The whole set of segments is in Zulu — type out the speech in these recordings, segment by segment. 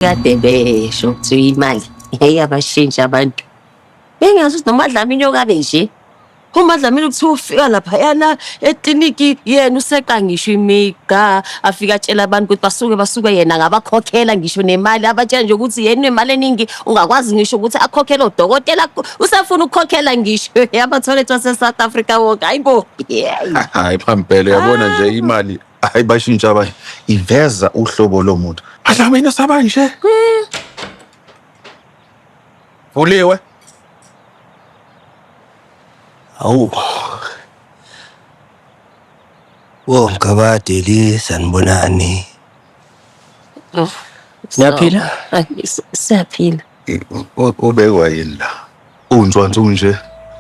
Kade besho kuthiwa imali yayabashintsha abantu. Bengazi ukuthi noMadlamini okabe nje. UMadlamini kuthiwa ufika laphayana ekliniki yena useqa ngisho imigqa afike atshela abantu ukuthi basuke basuke yena ngabakhokhela ngisho nemali abatshela nje ukuthi yena unemali eningi ungakwazi ngisho ukuthi akhokhele odokotela usefuna ukukhokhela ngisho amathoyilethi wase-South Africa wonke hayi bo. Hayi Phampele uyabona nje imali hayi bashintsha abanye iveza uhlobo lomuntu. Adlamini sabanje. Vuliwe. Awu. Wo mgabadeli sanibonani. Oh, Niyaphila? Siyaphila. Ubekwa yini la? Unzwanzu nje.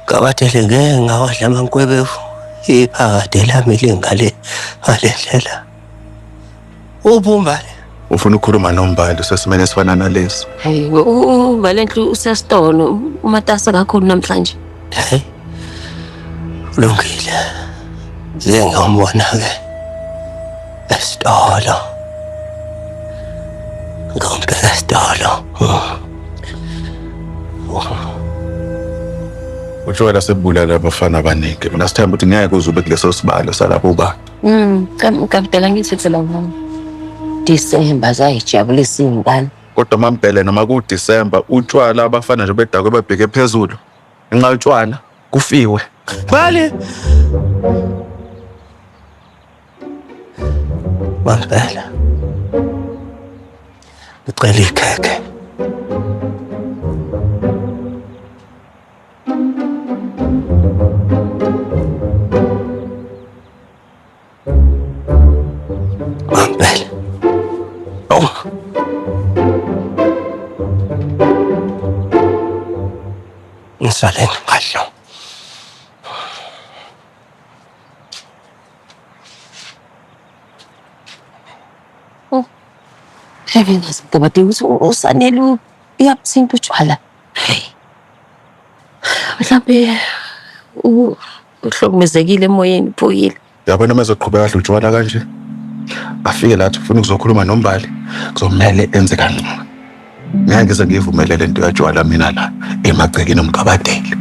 Gabadele ngeke ngawadla amankwebevu. Iphakade lami lingale ngale ndlela. Ubumba le. Ufuna ukukhuluma nombali usesimeni esifana nalesi. Hayi, uMbalenhle usesitolo umatasa kakhulu namhlanje. Hayi. Kulungile. Ngike ngambona-ke esitolo. Ngambheka esitolo. Utshwala sebulala abafana abaningi. Mina sithemba ukuthi ngeke uze ube kuleso sibalo salabo bantu. Kabudala ngithi phela mama. December zayijabulisa iy'ngane. Kodwa mampele noma ku-December utshwala abafana nje bedakwe babheke phezulu. Ngenxa yotshwala kufiwe. Bali. Mampela. Ngicela ikhekhe. Mampela. Oh. Ngisale ngadlo. Oh. Bengazi ngicabanga ukuthi uSanele uyabuthinta utshwala. Hey. Mhlawumbe uhlukumezekile emoyeni uphukile. Yabona uma ezoqhubeka adle utshwala kanje afike la athi ufuna ukuzokhuluma nombali kuzomele enze kangcono. Ngeke ngize ngiyivumele le nto yatshwala mina la emagcekeni omgabadeli.